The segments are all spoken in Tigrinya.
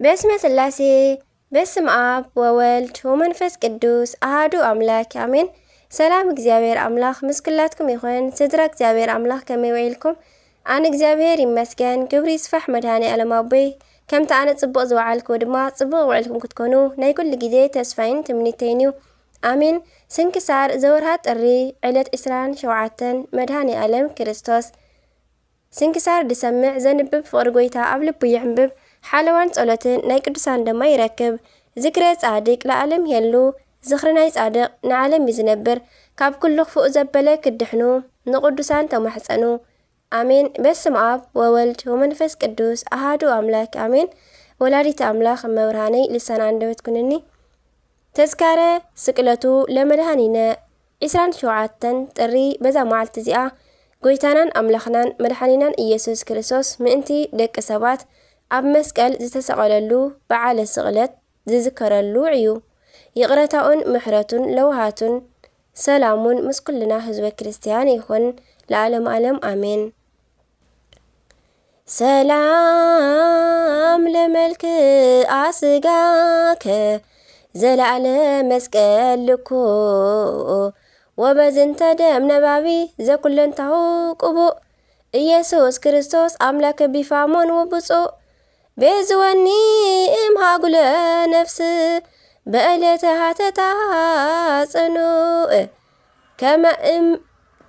በስመ ስላሴ፣ በስም ኣብ ወወልድ ወመንፈስ ቅዱስ ኣሃዱ ኣምላክ ኣሜን። ሰላም እግዚኣብሔር ኣምላኽ ምስ ኩላትኩም ይኹን። ስድራ እግዚኣብሔር ኣምላኽ ከመይ ውዒልኩም? ኣነ እግዚኣብሔር ይመስገን፣ ክብሪ ይስፋሕ መድኃኔ ዓለም ኣቦይ። ከምቲ ኣነ ጽቡቕ ዝወዓልኩ ድማ ጽቡቕ ውዕልኩም ክትኮኑ ናይ ኩሉ ግዜ ተስፋይን ትምኒተይን እዩ። ኣሜን። ስንክሳር ዘወርሃ ጥሪ ዕለት ዕስራን ሸውዓተን መድኃኔ ዓለም ክርስቶስ። ስንክሳር ድሰምዕ ዘንብብ ፍቕሪ ጎይታ ኣብ ልቡ ይዕንብብ። ሓለዋን ጸሎትን ናይ ቅዱሳን ደማ ይረክብ። ዝክረ ጻድቅ ለዓለም የሉ። ዝኽሪ ናይ ጻድቕ ንዓለም እዩ ዝነብር። ካብ ኩሉ ክፉእ ዘበለ ክድሕኑ ንቅዱሳን ተማሕጸኑ። ኣሜን። በስም ኣብ ወወልድ ወመንፈስ ቅዱስ ኣሃዱ ኣምላክ ኣሜን። ወላዲት ኣምላኽ እመብርሃነይ ልሳን ኣንደበት ኩንኒ። ተዝካረ ስቅለቱ ለመድኃኒነ ዕስራን ሸውዓተን ጥሪ። በዛ መዓልቲ እዚኣ ጎይታናን ኣምላኽናን መድኃኒናን ኢየሱስ ክርስቶስ ምእንቲ ደቂ ሰባት ኣብ መስቀል ዝተሰቐለሉ በዓለ ስቕለት ዝዝከረሉ እዩ። ይቕረታኡን ምሕረቱን ለውሃቱን ሰላሙን ምስ ኩልና ህዝበ ክርስቲያን ይኹን ለዓለም ዓለም ኣሜን። ሰላም ለመልክዓ ስጋከ ዘለዓለ መስቀል ልኮ ወበዝንተ ደም ነባቢ ዘኩለንታሁ ቅቡእ ኢየሱስ ክርስቶስ ኣምላከ ቢፋሞን ውብጹእ ቤዝወኒ እምሃጉለ ነፍስ በእለተ ሃተታ ጽኑእ ከመ እም-፣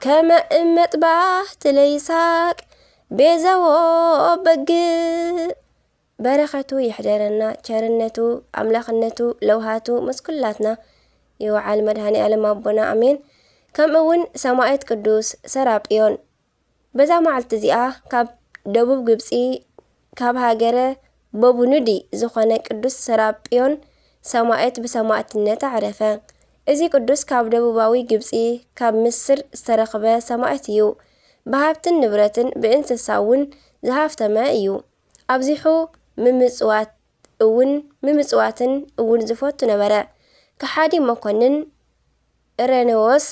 ከመ እም መጥባህት ለይስሐቅ ቤዘዎ በግዕ። በረኸቱ ይሕደረና፣ ቸርነቱ፣ ኣምላኽነቱ፣ ለውሃቱ ምስ ኩላትና ይውዓል መድኃኔ ዓለም ኣቦና ኣሜን። ከምኡ እውን ሰማዕት ቅዱስ ሰራጵዮን። በዛ መዓልቲ እዚኣ ካብ ደቡብ ግብጺ፣ ካብ ሃገረ በቡኑዲ ዝኾነ ቅዱስ ሰራጵዮን ሰማዕት ብሰማዕትነት ኣዕረፈ። እዚ ቅዱስ ካብ ደቡባዊ ግብጺ፣ ካብ ምስር ዝተረኽበ ሰማዕት እዩ። ብሃብትን ንብረትን ብእንስሳ እውን ዝሃፍተመ እዩ። ኣብዚሑ ምምጽዋት እውን፣ ምምጽዋትን እውን ዝፈቱ ነበረ። ከሓዲ መኮንን እረኔዎስ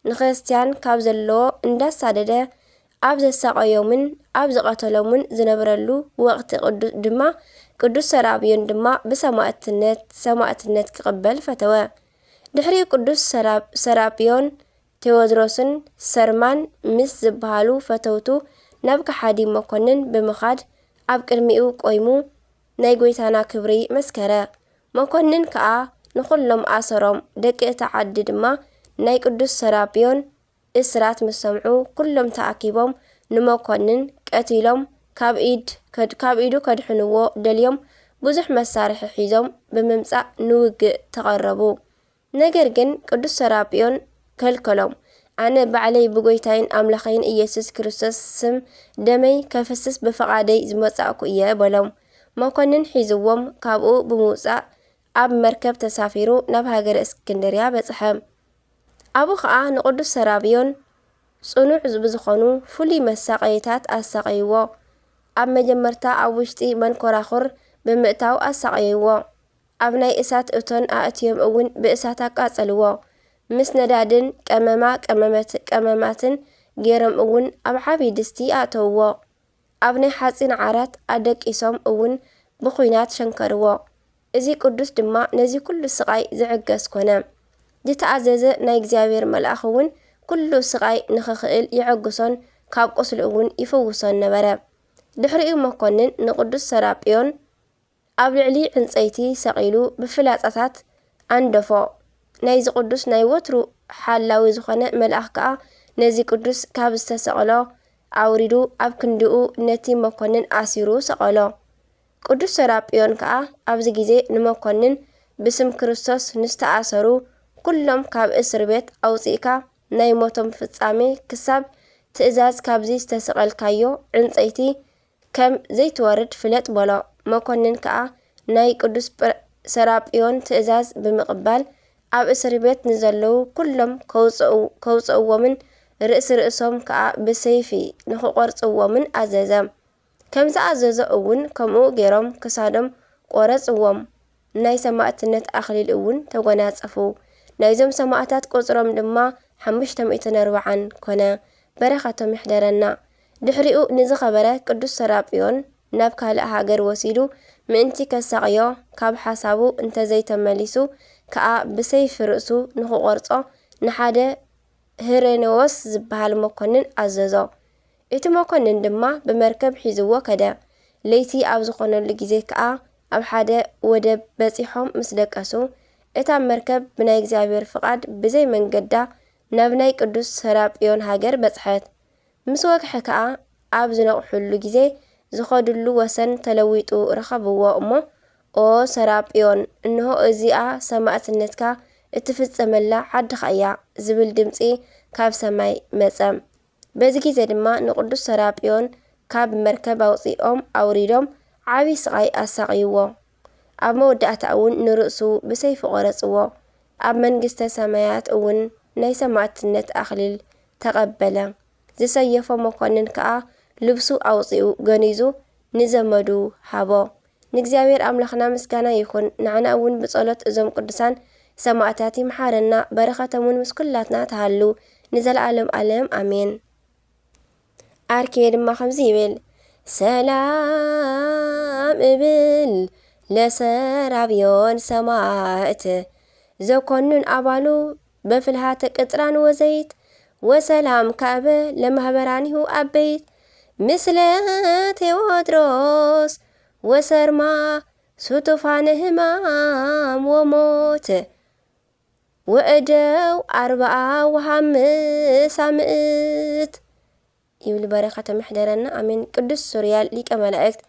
ንክርስትያን ካብ ዘለዎ እንዳሳደደ ኣብ ዘሳቐዮምን ኣብ ዝቐተሎምን ዝነበረሉ ወቕቲ ቅዱ-፣ ድማ ቅዱስ ሰራብዮን ድማ ብሰማዕትነት፣ ሰማዕትነት ክቕበል ፈተወ። ድሕሪኡ ቅዱስ ሰራብ-፣ ሰራብዮን ቴዎድሮስን ሰርማን ምስ ዝበሃሉ ፈተውቱ ናብ ከሓዲ መኮንን ብምኻድ ኣብ ቅድሚኡ ቆይሙ ናይ ጐይታና ክብሪ መስከረ። መኮንን ከኣ ንኹሎም ኣሰሮም፣ ደቂ እታ ዓዲ ድማ ናይ ቅዱስ ሰራብዮን እስራት ምስ ሰምዑ፣ ኩሎም ተኣኪቦም ንመኮንን ቀቲሎም ካብ ኢድ ከድ-፣ ካብ ኢዱ ከድሕንዎ ደልዮም ብዙሕ መሳርሒ ሒዞም ብምምጻእ ንውግእ ተቐረቡ። ነገር ግን ቅዱስ ሰራጵዮን ከልከሎም። ኣነ ባዕለይ ብጎይታይን ኣምላኸይን ኢየሱስ ክርስቶስ ስም ደመይ ከፍስስ ብፍቓደይ ዝመጻእኩ እየ በሎም። መኮንን ሒዝዎም ካብኡ ብምውጻእ ኣብ መርከብ ተሳፊሩ ናብ ሃገረ እስክንድርያ በጽሐ። ኣብኡ ኸኣ ንቅዱስ ሰራብዮን ጽኑዕ ብዝኾኑ ፍሉይ መሳቐይታት ኣሳቐይዎ። ኣብ መጀመርታ ኣብ ውሽጢ መንኮራኹር ብምእታው ኣሳቐይዎ። ኣብ ናይ እሳት እቶን ኣእትዮም እውን ብእሳት ኣቃጸልዎ። ምስ ነዳድን ቀመማ ቀመመት-፣ ቀመማትን ገይሮም እውን ኣብ ዓቢ ድስቲ ኣእተውዎ። ኣብ ናይ ሓጺን ዓራት ኣደቂሶም እውን ብኹናት ሸንከርዎ። እዚ ቅዱስ ድማ ነዚ ኩሉ ስቓይ ዝዕገስ ኮነ። ዝተኣዘዘ ናይ እግዚኣብሔር መልኣኽ እውን ኩሉ ስቓይ ንኽኽእል የዐግሶን ካብ ቁስሉ እውን ይፍውሶን ነበረ። ድሕሪኡ መኮንን ንቅዱስ ሰራጵዮን ኣብ ልዕሊ ዕንጸይቲ ሰቒሉ ብፍላጻታት ኣንደፎ። ናይዚ ቅዱስ ናይ ወትሩ ሓላዊ ዝኾነ መልኣኽ ከኣ ነዚ ቅዱስ ካብ ዝተሰቕሎ ኣውሪዱ ኣብ ክንድኡ ነቲ መኮንን ኣሲሩ ሰቐሎ። ቅዱስ ሰራጵዮን ከኣ ኣብዚ ግዜ ንመኮንን ብስም ክርስቶስ ንዝተኣሰሩ ኩሎም ካብ እስር ቤት ኣውጺእካ ናይ ሞቶም ፍጻሜ ክሳብ ትእዛዝ ካብዚ ዝተሰቐልካዮ ዕንጸይቲ ከም ዘይትወርድ ፍለጥ በሎ። መኮንን ከኣ ናይ ቅዱስ ጵ-፣ ሰራጵዮን ትእዛዝ ብምቕባል ኣብ እስር ቤት ንዘለዉ ኩሎም ከውጽኡ-፣ ከውጽእዎምን ርእሲ ርእሶም ከኣ ብሰይፊ ንኽቖርጽዎምን ኣዘዘ። ከም ዝኣዘዞ እውን ከምኡ ገይሮም ክሳዶም ቆረጽዎም። ናይ ሰማእትነት ኣኽሊል እውን ተጎናጸፉ። ናይዞም ሰማእታት ቁጽሮም ድማ ሓሙሽተ ሚእትን ኣርባዓን ኮነ። በረኸቶም ይሕደረና። ድሕሪኡ ንዝኸበረ ቅዱስ ሰራጵዮን ናብ ካልእ ሃገር ወሲዱ ምእንቲ ከሳቕዮ፣ ካብ ሓሳቡ እንተዘይተመሊሱ ከኣ ብሰይፊ ርእሱ ንኽቖርጾ ንሓደ ህሬኔዎስ ዝበሃል መኮንን ኣዘዞ። እቲ መኮንን ድማ ብመርከብ ሒዝዎ ከደ። ለይቲ ኣብ ዝኾነሉ ግዜ ከኣ ኣብ ሓደ ወደብ በጺሖም ምስ ደቀሱ፣ እታ መርከብ ብናይ እግዚኣብሔር ፍቓድ ብዘይ መንገዳ ናብ ናይ ቅዱስ ሰራጵዮን ሃገር በጽሐት። ምስ ወግሐ ከኣ ኣብ ዝነቕሑሉ ግዜ ዝኸዱሉ ወሰን ተለዊጡ ረኸብዎ እሞ፣ ኦ ሰራጵዮን፣ እንሆ እዚኣ ሰማእትነትካ እትፍጸመላ ዓድኻ እያ ዝብል ድምጺ ካብ ሰማይ መጸ። በዚ ግዜ ድማ ንቅዱስ ሰራጵዮን ካብ መርከብ ኣውጺኦም ኣውሪዶም ዓቢ ስቓይ ኣሳቕይዎ። ኣብ መወዳእታ እውን ንርእሱ ብሰይፊ ቆረጽዎ። ኣብ መንግስተ ሰማያት እውን ናይ ሰማእትነት ኣኽሊል ተቐበለ። ዝሰየፎ መኮንን ከኣ ልብሱ ኣውጺኡ ገኒዙ ንዘመዱ ሃቦ። ንእግዚኣብሔር ኣምላኽና ምስጋና ይኹን። ንዓና እውን ብጸሎት እዞም ቅዱሳን ሰማእታት ይምሓረና። በረኸቶም እውን ምስ ኩላትና ትሃሉ ንዘለዓለም ዓለም ኣሜን። ኣርኬ ድማ ከምዚ ይብል፣ ሰላም እብል ለሰራብዮን ሰማእት ዘኮኑን ኣባሉ በፍልሃተ ቅጥራን ወዘይት ወሰላም ካበ ለማህበራኒሁ ኣበይት ምስለ ቴዎድሮስ ወሰርማ ሱቱፋነ ህማም ወሞት ወእደው ኣርብዓ ወሃምሳ ምእት ይብል። በረኸተ ምሕደረና ኣሜን። ቅዱስ ሱርያል ሊቀ መላእክት።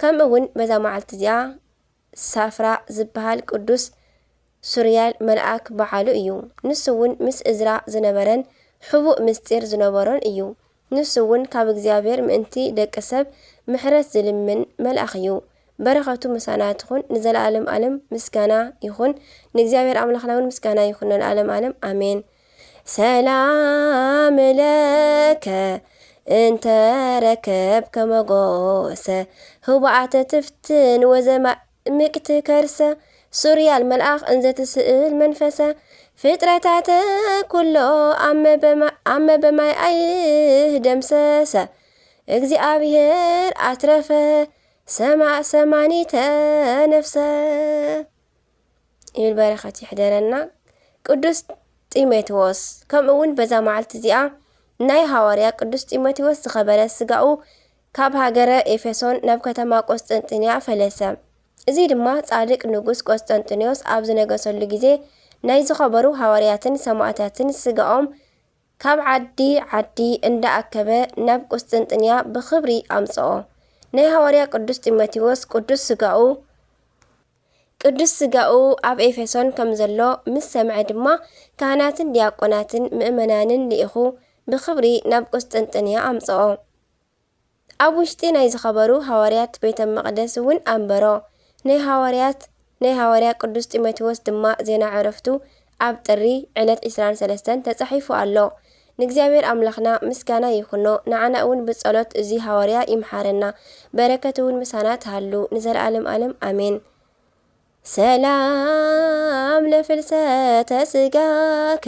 ከምኡ እውን በዛ መዓልቲ እዚኣ ሳፍራ ዝበሃል ቅዱስ ሱርያል መልኣክ በዓሉ እዩ። ንሱ እውን ምስ እዝራ ዝነበረን ሕቡእ ምስጢር ዝነበሮን እዩ። ንሱ እውን ካብ እግዚኣብሔር ምእንቲ ደቂ ሰብ ምሕረት ዝልምን መልኣኽ እዩ። በረኸቱ ምሳና ትኹን ንዘለዓለም ዓለም። ምስጋና ይኹን ንእግዚኣብሔር ኣምላኽና እውን ምስጋና ይኹን ንለዓለም ዓለም ኣሜን። ሰላም ለከ እንተ ረከብከ መጎሰ ህቡኣተ ትፍትን ወዘማእምቅቲ ከርሰ ሱርያል መልኣኽ እንዘ ትስእል መንፈሰ ፍጥረታተ ኩሎ ኣመ በማ- ኣመ በማይ ኣይህ ደምሰሰ እግዚኣብሔር ኣትረፈ ሰማ- ሰማኒተ ነፍሰ ይብል። በረኸት ይሕደረና። ቅዱስ ጢሞቴዎስ። ከምኡ እውን በዛ መዓልቲ እዚኣ ናይ ሃዋርያ ቅዱስ ጢሞቴዎስ ዝኸበረ ስጋኡ ካብ ሃገረ ኤፌሶን ናብ ከተማ ቆስጠንጢንያ ፈለሰ። እዚ ድማ ጻድቅ ንጉስ ቆስጠንጢኖስ ኣብ ዝነገሰሉ ግዜ ናይ ዝኸበሩ ሃዋርያትን ሰማእታትን ስጋኦም ካብ ዓዲ ዓዲ እንዳኣከበ ናብ ቁስጥንጥንያ ብኽብሪ ኣምጽኦ። ናይ ሃዋርያ ቅዱስ ጢሞቴዎስ ቅዱስ ስጋኡ ቅዱስ ስጋኡ ኣብ ኤፌሶን ከም ዘሎ ምስ ሰምዐ ድማ ካህናትን ዲያቆናትን ምእመናንን ልኢኹ ብኽብሪ ናብ ቁስጥንጥንያ ኣምጽኦ። ኣብ ውሽጢ ናይ ዝኸበሩ ሃዋርያት ቤተ መቕደስ እውን ኣንበሮ። ናይ ሃዋርያት ናይ ሃዋርያ ቅዱስ ጢሞቴዎስ ድማ ዜና ዕረፍቱ ኣብ ጥሪ ዕለት ዕስራን ሰለስተን ተጻሒፉ ኣሎ። ንእግዚኣብሔር ኣምላኽና ምስጋና ይኹኖ፣ ንዓና እውን ብጸሎት እዚ ሃዋርያ ይምሓረና፣ በረከት እውን ምሳና ትሃሉ ንዘለዓለም ዓለም ኣሜን። ሰላም ለፍልሰተ ስጋከ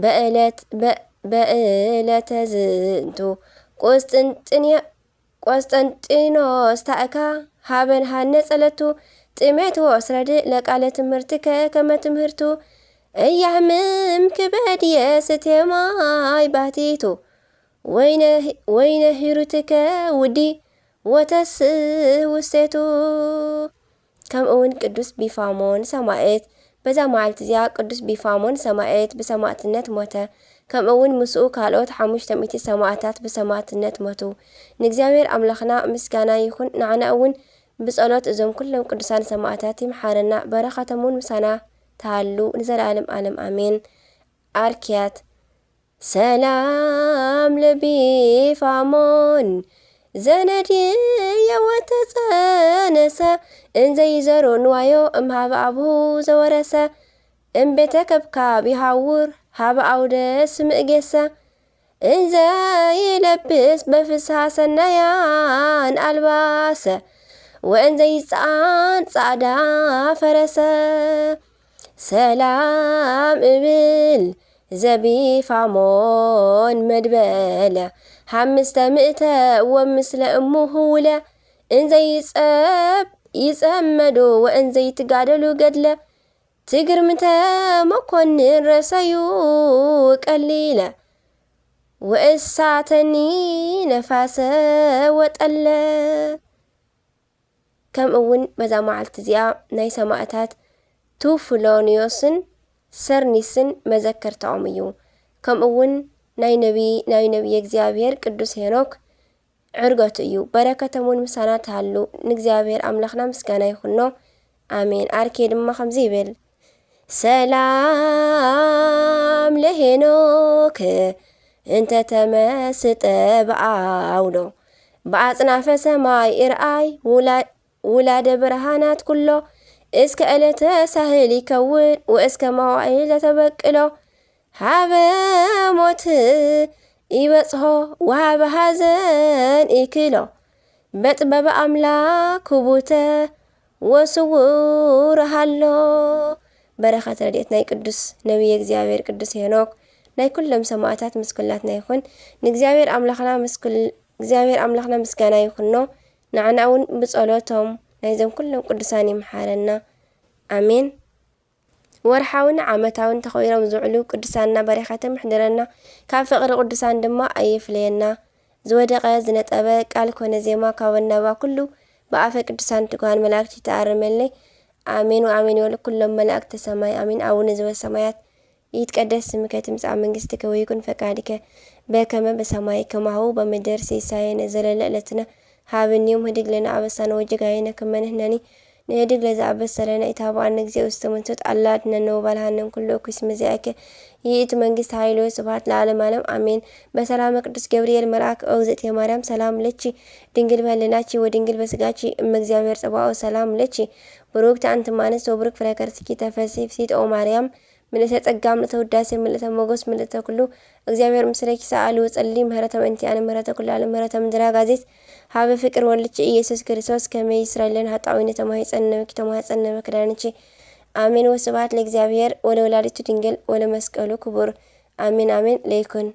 በእለት በ- በእለተ ዝንቱ ቆስጥንጥንያ ቆስጠንጢኖስ ታእካ ሃበን ሃነ ጸለቱ ጢሜትዎስ ረድእ ለቃለ ትምህርትከ ከመ ትምህርቱ እያህምም ክበድየ ስቴማይ ባቲቱ ወይነ ወይነ ሂሩትከ ውዲ ወተስህ ውስቴቱ። ከምኡ እውን ቅዱስ ቢፋሞን ሰማዕት። በዛ መዓልቲ እዚኣ ቅዱስ ቢፋሞን ሰማዕት ብሰማዕትነት ሞተ። ከምኡ እውን ምስኡ ካልኦት ሓሙሽተ ሚእቲ ሰማዕታት ብሰማዕትነት ሞቱ። ንእግዚኣብሔር ኣምላኽና ምስጋና ይኹን። ንዓና እውን ብጸሎት እዞም ኩሎም ቅዱሳን ሰማዕታት ይምሓረና። በረኸቶም እውን ምሳና ትሃሉ ንዘለዓለም ዓለም ኣሜን። ኣርክያት ሰላም ለቢፋሞን ዘነድየ ወተጸነሰ እንዘይዘሩ ንዋዮ እምሃበ ኣብሁ ዘወረሰ እምቤተ ከብካብ ይሃውር ሃበ ኣውደ ስምእጌሰ እንዘ ይለብስ በፍስሃ ሰናያን ኣልባሰ ወእንዘ ይጸዓን ጻዕዳ ፈረሰ ሰላም እብል ዘቢፋሞን መድበለ ሓምስተ ምእተ ወምስለ እሙ ህውለ እንዘይጸብ ይጸመዱ ወእንዘይትጋደሉ ገድለ ትግርምተ መኮንን ረሰዩ ቀሊለ ወእሳተኒ ነፋሰ ወጠለ። ከምኡ እውን በዛ መዓልቲ እዚኣ ናይ ሰማእታት ቱፍሎንዮስን ሰርኒስን መዘከርታኦም እዩ። ከምኡ እውን ናይ ነቢ ናይ ነቢየ እግዚኣብሔር ቅዱስ ሄኖክ ዕርገቱ እዩ። በረከቶም እውን ምሳና ትሃሉ። ንእግዚኣብሔር ኣምላኽና ምስጋና ይኹኖ። ኣሜን። ኣርኬ ድማ ከምዚ ይብል፣ ሰላም ለሄኖክ እንተ ተመስጠ ብኣውሎ ብኣጽናፈ ሰማይ እርኣይ ውላ-፣ ውላደ ብርሃናት ኩሎ እስከ ዕለተ ሳህል ይከውን ወእስከ መዋእል ተበቅሎ ሃበ ሞት ይበጽሖ ወሃበ ሃዘን ይክሎ በጥበብ ኣምላክ ክቡተ ወስውር ሃሎ። በረኸት ረድኤት ናይ ቅዱስ ነቢየ እግዚኣብሔር ቅዱስ ሄኖክ ናይ ኩሎም ሰማእታት ምስ ኩላትና ይኹን። ንእግዚኣብሔር ኣምላኽና ምስ ኩል-፣ እግዚኣብሔር ኣምላኽና ምስጋና ይኹኖ። ንዓና እውን ብጸሎቶም ናይዞም ኩሎም ቅዱሳን ይምሓረና። ኣሜን። ወርሓውን ዓመታውን ተኸቢሮም ዝውዕሉ ቅዱሳንና በረኸቶም ይሕደረና። ካብ ፍቕሪ ቅዱሳን ድማ ኣይፍለየና። ዝወደቐ ዝነጠበ ቃል ኮነ ዜማ ካብ ኣናባ ኩሉ ብኣፈ ቅዱሳን ትጉሃን መላእክት ይተኣረመለይ። ኣሜን ወኣሜን ይበሉ ኩሎም መላእክተ ሰማይ። ኣሜን። ኣቡነ ዘበሰማያት ይትቀደስ ስምከ ትምጻእ መንግስትከ ወይኩን ፈቃድከ በከመ በሰማይ ከማሁ በምድር። ሲሳየነ ዘለለ ዕለትነ ሃበነ ዮም፣ ህድግ ለነ አበሳነ ወጌጋየነ ከመ ንሕነኒ ንህድግ ለዘአበሰ ለነ፣ ኢታብአነ እግዚኦ ውስተ መንሱት፣ አላ አድነነ ወባልሃነ እምኩሉ እኩይ፣ እስመ ዚአከ ይእቲ መንግስት ኃይል ወስብሐት ለዓለመ ዓለም፣ አሜን። በሰላመ ቅዱስ ገብርኤል መልአክ፣ ኦ እግዝእትየ ማርያም፣ ሰላም ለኪ፣ ድንግል በህልናኪ ወድንግል በስጋኪ፣ እመ እግዚአብሔር ጸባኦት፣ ሰላም ለኪ፣ ብሩክቲ አንቲ እም አንስት ወብሩክ ፍሬ ከርስኪ፣ ተፈሲ ፍሲት ኦ ማርያም፣ ምልእተ ጸጋ፣ ምልእተ ውዳሴ፣ ምልእተ ሞገስ፣ ምልእተ ኩሉ፣ እግዚኣብሔር ምስሌኪ ሰአሊ ወጸሊ፣ ምህረተ ምእንቲ አነ ምህረተ ኩሉ ዓለም፣ ምህረተ ምድራ ጋዜት፣ ሀበ ፍቅር ወልድኪ ኢየሱስ ክርስቶስ፣ ከመ ይስረይ ለነ ኃጣውኢነ፣ ተማሂጸነ በኪ፣ ተማሂጸነ በክዳንኪ። አሜን። ወስብሐት ለእግዚአብሔር ወለወላዲቱ ድንግል ወለመስቀሉ ክቡር። አሜን፣ አሜን። ለይኩን።